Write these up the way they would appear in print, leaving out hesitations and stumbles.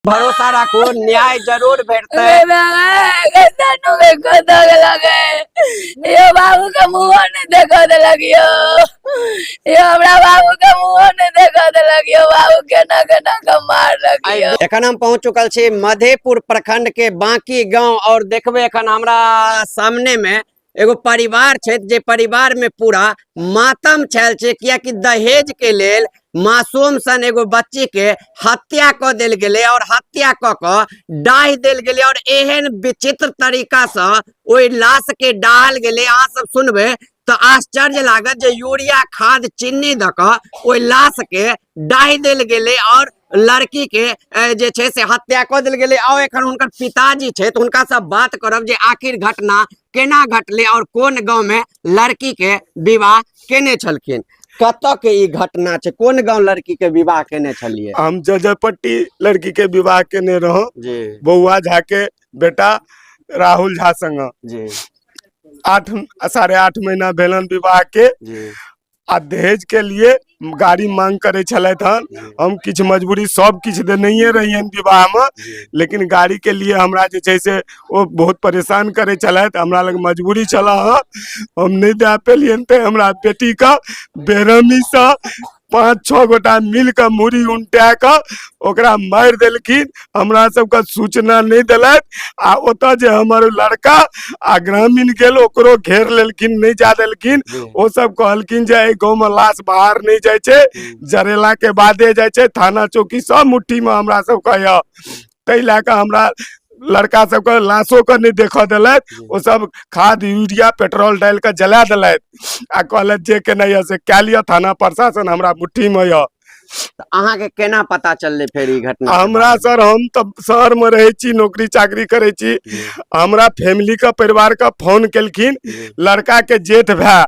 भरोसा राखू, न्याय जरूर भेटतै। यो बाबू के मुँह नहीं देखा देलक यो, यो हमरा बाबू के मुँह नहीं देखा देलक यो, बाबू केना केना के मारलक यो। एखन हम पहुंच चुकल छी मधेपुर प्रखंड के बांकी गांव और देखबे एखन हमरा सामने में एगो परिवार छै जे परिवार में पूरा मातम छल छै, कियाकि दहेज के लेल मासूम सन एगो बच्ची के हत्या कऽ देल गेलै और हत्या कऽ कऽ डाहि देल गेलै और एहन विचित्र तरीका से ओहि लाश के डाहल गेलै। अहाँ सब सुनबै तऽ आश्चर्य लागत जे यूरिया खाद चीनी दऽ कऽ ओहि लाश के डाहि देल गेलै और लड़की के जे छै से हत्या कऽ देल गेलै। और एखन हुनकर पिताजी छै तऽ हुनका से बात करब जे आखिर घटना केना घटलै और कोन गांव में लड़की के विवाह केने छलखिन, कतऽ के ई घटना छै, कोन गांव लड़की के विवाह केने छलियै? हम जजपट्टी लड़की के विवाह केने रहौं जी। बउआ झा के बेटा राहुल झा संग। जी। 8.5 महीना भेलन विवाह के। जी। आ दहेज के लिए गाड़ी मांग करे छलथि हन। हम किछु मजबूरी सब किछु देनहिए रहियनि विवाह में, लेकिन गाड़ी के लिए हमरा जे छै से ओ बहुत परेशान करे छलथि। हमरा लग मजबूरी छल हँ, हम नहि दए पेलियनि, तऽ हमरा बेटी के बेरहमीसँ 5-6 गोटा मिल कऽ मूड़ी उनटा कऽ ओकरा मारि देलखिन। हमरा सबके सूचना नहि देलथि आ ओतऽ जे हमर लड़का आ ग्रामीण गेल ओकरो घेर लेलखिन, नहि जा देलखिन। ओ सब कहलखिन जे एहि गाँवमे लाश बाहर नहि जाइ छै, जरेला के बादे जाइ छै। थाना चौकी सब मुट्ठीमे हमरा सबके यऽ, ताहि लए कऽ हमरा लड़का सबके लाशो के नहि देखऽ देलथि। ओ सब खाद यूरिया पेट्रोल डालि कऽ जला देलथि आ कहलथि जे केनाइ यऽ से कए लिअ, थाना प्रशासन हमरा मुट्ठीमे यऽ। तऽ अहाँके केना पता चललै फेर ई घटना के हमरा बारे में? सर, हम तऽ शहर में रहै छी, नौकरी चाकरी करै छी। हमरा फैमिली के परिवार के फोन केलखिन लड़का के जेठ भाय,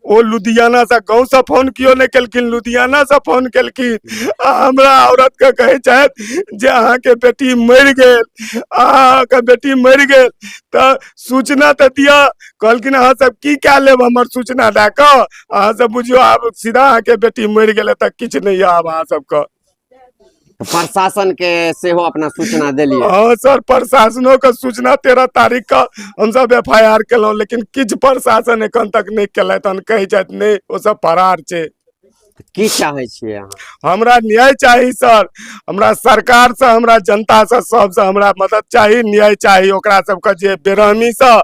ओ लुधियाना से, गाँव से फोन कियो नहि केलखिन, लुधियाना से फोन केलखिन आ हमरा औरत के कहै छथि जे अहाँके बेटी मरि गेल, अहाँके बेटी मरि गेल, तऽ सूचना तऽ दिअ। कहलखिन अहाँ सब की कए लेब हमर सूचना दए कऽ, अहाँ सब बुझियौ आब सीधा अहाँके बेटी मरि गेलै तऽ किछु नहि यऽ आब अहाँ सबके। प्रशासन के सेहो अपना सूचना देलियै? हाँ सर, प्रशासनो के सूचना 13 तारीख के हमसब एफ I R केलहुँ, लेकिन किछु प्रशासन एखन तक नहि केलथि हन। कहै छथि नहि, ओ सब फरार छै। की चाहै छियै अहाँ? हमरा न्याय चाही सर, हमरा सरकार से, हमरा जनता से, सबसे हमरा मदद चाही, न्याय चाही। ओकरा सबके जे बेरहमी से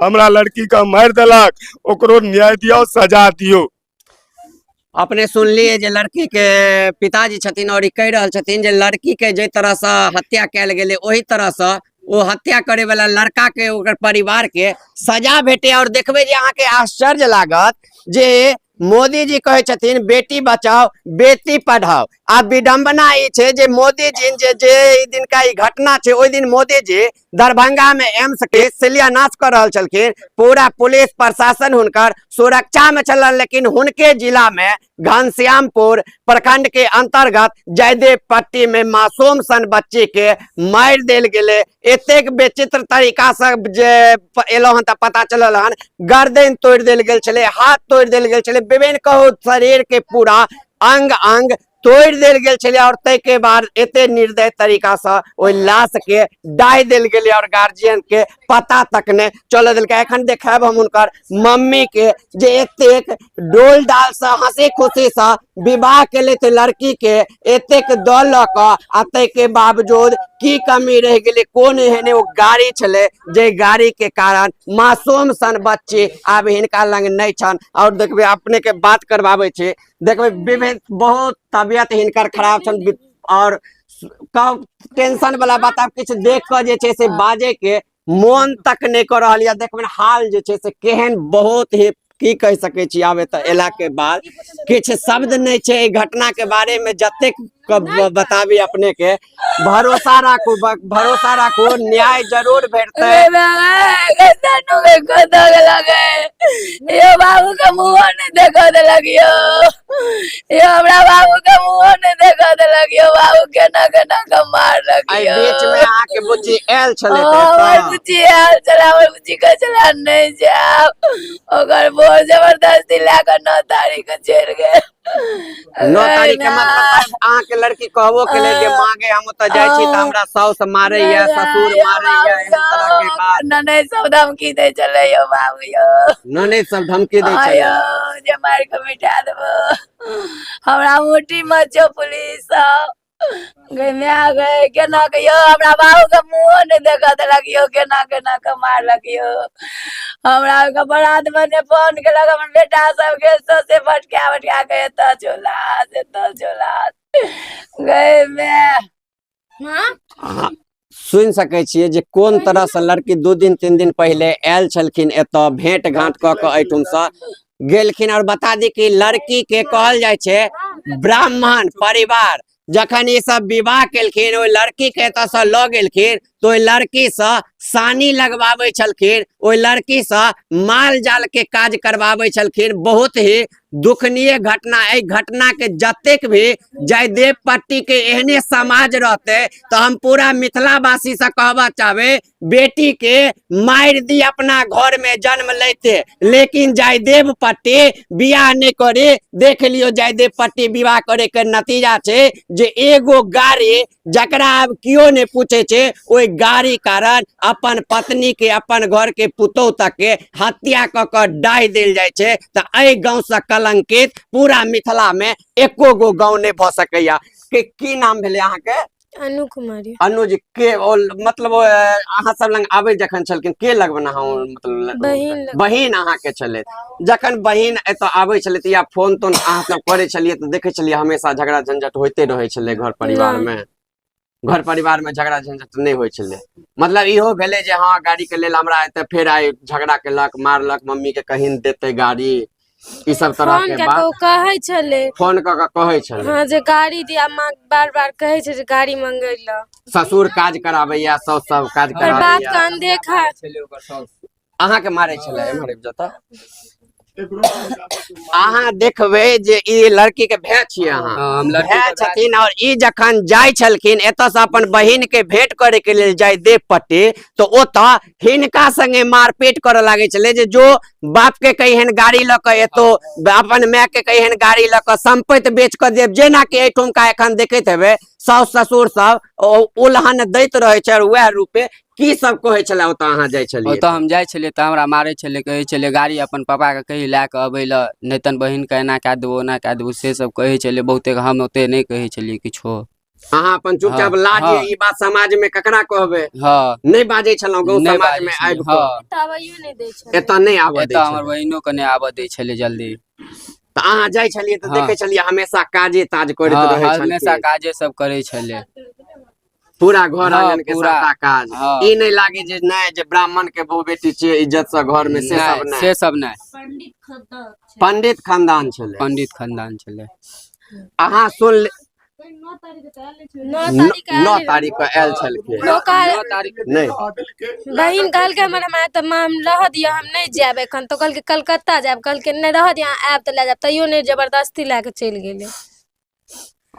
हमरा लड़की के मारि देलक ओकरो न्याय दियौ, सजा दियौ। अपने सुनलिए जे लड़की के पिताजी छथिन और ई कहि रहल छथिन जे लड़की के जे तरह से हत्या कयल गेलै ओही तरह से ओ हत्या करे वाला लड़का के ओकर परिवार के सजा भेटे। और देखबै जे अहाँके आश्चर्य लागत जे मोदी जी कहै छथिन बेटी बचाओ बेटी पढ़ाओ, आ विडंबना ई छै जे मोदी जी जे ई दिनका ई घटना छै ओहि दिन मोदी जी दरभंगा में एम्स के शिलान्यास कर रहल छलखिन, पूरा पुलिस प्रशासन हुनकर सुरक्षा में चलल, लेकिन हुनके जिला में घनश्यामपुर प्रखंड के अंतर्गत जयदेव पट्टी में मासूम सन बच्ची के मारि देल गेलै। एतेक विचित्र तरीका से जे एलहुँ हन तऽ पता चलल हन गर्दन तोड़ि देल गेल छलै, हाथ तोड़ि देल गेल छलै, विभिन्न कहू शरीर के पूरा अंग अंग तोड़ि देल गेल छलै और ताहिके बाद एते निर्दय तरीका से ओहि लाश के डाहि देल गेलै और गार्जियन के पता तक नहि चलऽ देलकै। एखन देखायब हम हुनकर मम्मी के जे एतेक डोल डाल से हंसी खुशी से विवाह केलथि लड़की के, एतेक दऽ लऽ कऽ आ ताहिके बावजूद की कमी रहि गेलै, कोन एहन ओ गाड़ी छलै जे गाड़ी के कारण मासूम सन बच्ची आब हिनका लग नहि छनि। और देखबै अपने के बात करबाबै छी, देखबै विभिन्न बहुत तबियत हिनकर खराब छनि और टेंशन वाला बात आब किछु देख कऽ जे छै से बाजै के मोन तक नहि कऽ रहल यऽ। देखबै हाल जे छै से केहन बहुत ही की कहि सकै छी, आब एतऽ एला के बाद किछु शब्द नहि छै एहि घटना के बारे में जतेक बताबी अपने के। भरोसा राखू, भरोसा राखू, न्याय जरूर भेटतै। यो बाबू के मुँह नहीं देखा देलक यो, यो हमरा बाबू के मुँह नहीं देखा देलक यो, बाबू केना केना के मारलक एहि यो। बीच में अहाँके बुच्ची आयल छलै हाँ, हमर बुच्ची आयल छलै, हमर बुच्ची कहै छलै नहि जायब, ओकर बोर जबरदस्ती लए कऽ 9 तारीख के चलि गेल। 9 तारीख के मतलब अहाँके के लड़की कहबो केले जे माँ गे हम ओतऽ जाइ छी तऽ हमरा साउस मारैया ससुर मारैया एहन तरह के बात। ननैद सब धमकी दै छलै यौ बाबू यौ। ननैद सब धमकी दै छलै। यौ जे मारि कऽ मिटा देबो हमरा मुट्ठी मे छौ पुलिस सब। गै माय गै केना के यौ हमरा बाबू के मुँहो नहि देखऽ देलक यौ केना केना के मारलक यौ। हमरा ओहिके बरात मे ने फोन केलक हमर बेटा सबके सौंसे भटका भटका के एतऽ छौ लाश एतऽ छौ लाश गै माय। अहाँ सुनि सकै छियै जे कोन तरहसँ लड़की 2 दिन 3 दिन पहिले आयल छलखिन एतऽ भेंट घाँट कऽ कऽ एहिठुमसँ गेलखिन। और बता दी कि लड़की के कहल जाइ छै ब्राह्मण परिवार जखन ई सब विवाह केलखिन ओहि लड़की के एतऽसँ लऽ गेलखिन तऽ ओहि लड़कीसँ सानी लगबाबै छलखिन, ओहि लड़कीसँ माल जाल के काज करबाबै छलखिन। बहुत ही दुखनीय घटना। एहि घटना के जतेक भी जयदेव पट्टी के एहने समाज रहते तऽ हम पूरा मिथिलावासी से कहबा चाहबे बेटी के मारि दी अपना घर में जन्म लेते, लेकिन जयदेव पट्टी बियाह नहीं करे। देख लियो जयदेव पट्टी विवाह करे के नतीजा छै जे एगो गाड़ी जकरा आब केओ नहीं पूछे छै ओहि गाड़ी कारण अपन पत्नी के अपन घर के पुतोह तक के हत्या कऽ कऽ डाहि देल जाइ छै। तऽ एहि गाँव से कलंकित पूरा मिथिला में एको गो गाँव नहीं भऽ सकैया। के की नाम भेलै अहाँके? अनु कुमारी। अनु जी के ओ मतलब अहाँ सब लग आबै जखन छलखिन के लगबन अहाँ मतलब बहिन लग। बहिन अहाँके छलै। जखन बहिन एतऽ आबै छलै तऽ या फोन तोन अहाँ सब करै छलियै तऽ देखै छलियै हमेशा झगड़ा झंझट होइते रहै छलै घर परिवार में? घर परिवार में झगड़ा झंझट नहि होइ छलै। मतलब इहो भेलै जे हँ गाड़ी के लेल हमरा एतऽ फेर आइ झगड़ा केलक मारलक मम्मी के कहीं देतै गाड़ी ई सब तरह फोन के कऽ बात। कऽ ओ कहै छलै। फोन कऽ कऽ कहै छलै। हँ जे गाड़ी दिया, माँ बार बार कहै छै जे गाड़ी मंगै लए। ससुर काज कराबैया, साउस सब काज पर बाप कराबैया। के अनदेखा। अहाँके मारै छलै? एम्हर आबि जाउ तऽ अहाँ देखबै जे ई लड़की के भाय छियै अहाँ। हम लड़की भाय के भाय छथिन। और ई जखन जाइ छलखिन एतऽ से अपन बहिन के भेंट करे के लेल जयदेव पट्टी तऽ ओतऽ हिनका संगे मारपीट करऽ लागै छलै जे जो बाप के कहिहन गाड़ी लऽ कऽ एतो, अपन माय के कहिहन गाड़ी लऽ कऽ सम्पत्ति बेच कऽ देब। जेना कि एहिठुमका एखन देखैत हेबै साउस ससुर सब उलहन दैत रहै छै और वएह रूपे की सब कहै छलै ओतऽ अहाँ जाइ छलियै? ओतऽ हम जाइ छलियै तऽ हमरा मारै छलै, कहै छलै गाड़ी अपन पापाके कही लए कऽ अबै लए, नहि तऽ बहिनके एना कए देबौ ओना कए देबौ, से सब कहै छलै बहुते। हम ओते नहि कहै छलियै किछो। अहाँ अपन चुपचाप लाज ई बात समाज में ककरा कहबै? हँ। नहि बाजै छलहुँ गाँव नहि समाज बाजै में छलियै, आबि कऽ? हँ। एतऽ आबैयो नहि दै छलै। एतऽ नहि आबऽ दै एतऽ हमर छलै। बहिनो के नहि आबऽ दै छलै जल्दी। तऽ अहाँ जाइ छलियै तऽ हँ। देखै छलियै हमेशा काजे ताज करैत हँ रहै हमेशा छलखिन। काजे सब करै छलै पूरा घर हँ, आंगन के पूरा। सबटा काज। हँ। ई नहि लागे जे नहि जे ब्राह्मण के बहु बेटी छियै इज्जत से घर में, से सब नहि नहि। से सब नहि। पंडित खानदान छलै। पंडित खानदान छलै। अहाँ सुन 9 तारीख के 9 आयल तारीख के आयल छलखिन। लोक आयल- 9 तारीख नहि बहिन कहलकै हमर माय तऽ माँ हम रहऽ दिअ हम नहि जायब एखन, तऽ कहलकै कलकत्ता जायब, कहलकै नहि रहऽ दिअ अहाँ आयब तऽ लए जायब, तैयो नहि जबरदस्ती लए कऽ चलि गेलै।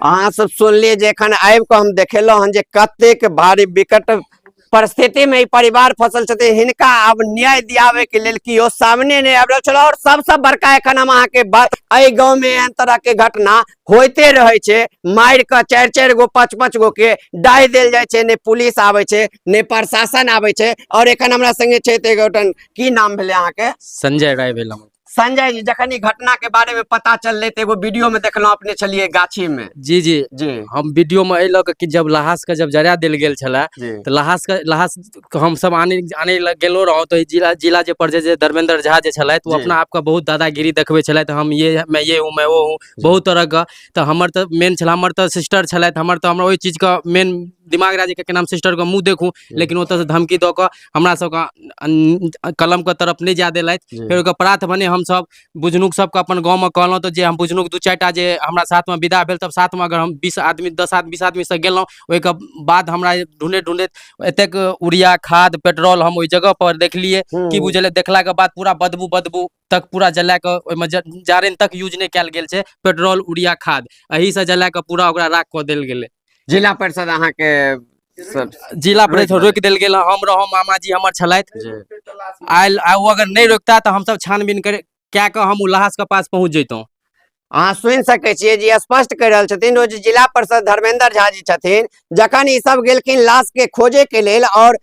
अहाँ सब सुनलियै जे एखन आबि कऽ हम देखेलहुँ हन जे कतेक भारी विकट परिस्थिति में ई परिवार फसल छथिन। हिनका आब न्याय दियाबे के लेल केओ सामने नहि आबि रहल छल। और सबसँ बड़का एखन हम अहाँके बात एहि गाँव में एहन तरह के घटना होइते रहै छै, मारि कऽ 4-4 गो 5-5 गो के डाहि देल जाइ छै, नहि पुलिस आबै छै नहि प्रशासन आबै छै। और एखन हमरा संगे छै तऽ एगोटन की नाम भेलै अहाँके? संजय राय भेल हमर। संजय जी, जखन ई घटना के बारे में पता चललै तऽ एगो वीडियो में देखलहुँ अपने छलियै गाछी में। जी जी जी। हम वीडियो में एहि लऽ कऽ कि जब लहास के जब जरा देल गेल छलै जी। तऽ लहास के लहास के हम सब आने लए गेलो रहौं तऽ जिला जिला जे पर जे धर्मेंद्र झा जे छलथि ओ जी। अपना आपके बहुत दादागिरी देखबै छलथि, हम ये मैं ये हूँ मैं वो हूँ बहुत तरह के। तऽ हमर तऽ मेन छल, हमर तऽ सिस्टर छलथि, हमर तऽ हमरा ओहि चीजके मेन दिमाग रहै जे केना हम सिस्टरके मुँह देखू, लेकिन ओतऽसँ धमकी दऽ कऽ हमरा सबके कलमके तरफ नहि जाय देलथि। जी। फेर ओकर प्रात भने हमसब बुझनुक सबके अपन गाँवमे कहलहुँ तऽ जे हम बुझनुक 2-4 टा जे हमरा साथमे विदा भेल, तब साथमे अगर हम 20 आदमी 10 आदमी 20 आदमीसँ गेलहुँ, ओहिके बाद हमरा ढूँढैत ढूँढैत एतेक यूरिया खाद पेट्रोल हम ओहि जगह पर देखलियै की बुझलियै। देखलाके बाद पूरा बदबू बदबू तक पूरा जला कऽ ओहिमे जारनि तक यूज नहि कयल गेल छै, पेट्रोल यूरिया खाद एहिसँ जला कऽ पूरा ओकरा राख कऽ देल गेलै। जिला परिषद अहाँके सब जिला परिषद रोकि देल गेल। हम रहौं, मामाजी हमर छलथि जी। आयल, आ ओ अगर नहि रोकता तऽ हमसब छानबीन करे कए कऽ हम ओ लहासके पास पहुँच जैतहुँ। अहाँ सुनि सकै छियै जे स्पष्ट कहि रहल छथिन ओ जे जिला परिषद धर्मेंद्र झा जी छथिन। जखन ई सब गेलखिन लाश के खोजे के लेल और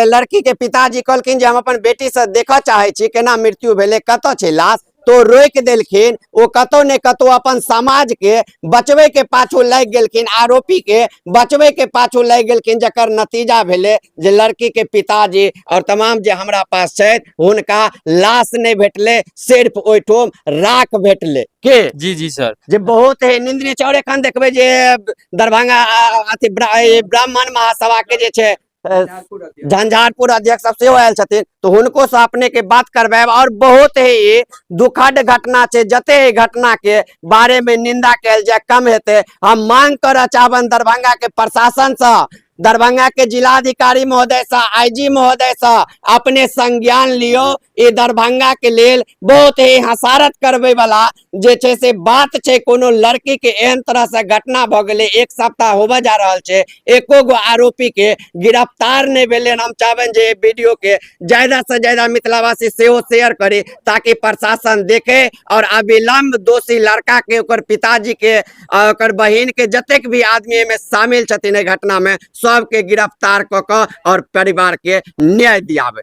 लड़की के पिताजी कहलखिन जे हम अपन बेटी से देखऽ चाहै छी केना मृत्यु भेलै, कतऽ छै लाश, तो रोकि देलखिन। ओ कतौ ने कतौ अपन समाज के बचबै के पाछू लागि गेलखिन, आरोपी के बचबै के पाछू लागि गेलखिन, जकर नतीजा भेलै जे लड़की के पिताजी और तमाम जे हमरा पास छथि हुनका लाश नहि भेटलै, सिर्फ ओहिठाम राख भेटलै। के जी जी सर। जे बहुत ही निंदनीय छै। और एखन देखबै जे दरभंगा अथी ब्राह्मण महासभा के जे छै झंझारपुर अध्यक्ष सब सेहो आयल छथिन, तऽ हुनको से अपने के बात करबायब। और बहुत ही दुखद घटना छै, जते ही घटना के बारे में निंदा कयल जाय कम हेतै। हम मांग करऽ चाहबनि दरभंगा के प्रशासन से, दरभंगा के जिलाधिकारी महोदय से, आईजी महोदय से, अपने संज्ञान लियो। ई दरभंगा के लेल बहुत ही हसारत करबै वाला जे छै से बात छै। कोनो लड़की के एहन तरह से घटना भऽ गेलै, एक सप्ताह होबऽ जा रहल छै, एको गो आरोपी के गिरफ्तार नहि भेलै। हम चाहबनि जे वीडियो के ज्यादा से ज्यादा मिथिलावासी सेहो शेयर करी ताकि प्रशासन देखे और अविलंब दोषी लड़का के, ओकर पिताजी के आ ओकर बहिन के, जतेक भी आदमी एहिमे शामिल छथिन एहि घटना में, सबके गिरफ्तार कऽ कऽ और परिवार के न्याय दियाबे।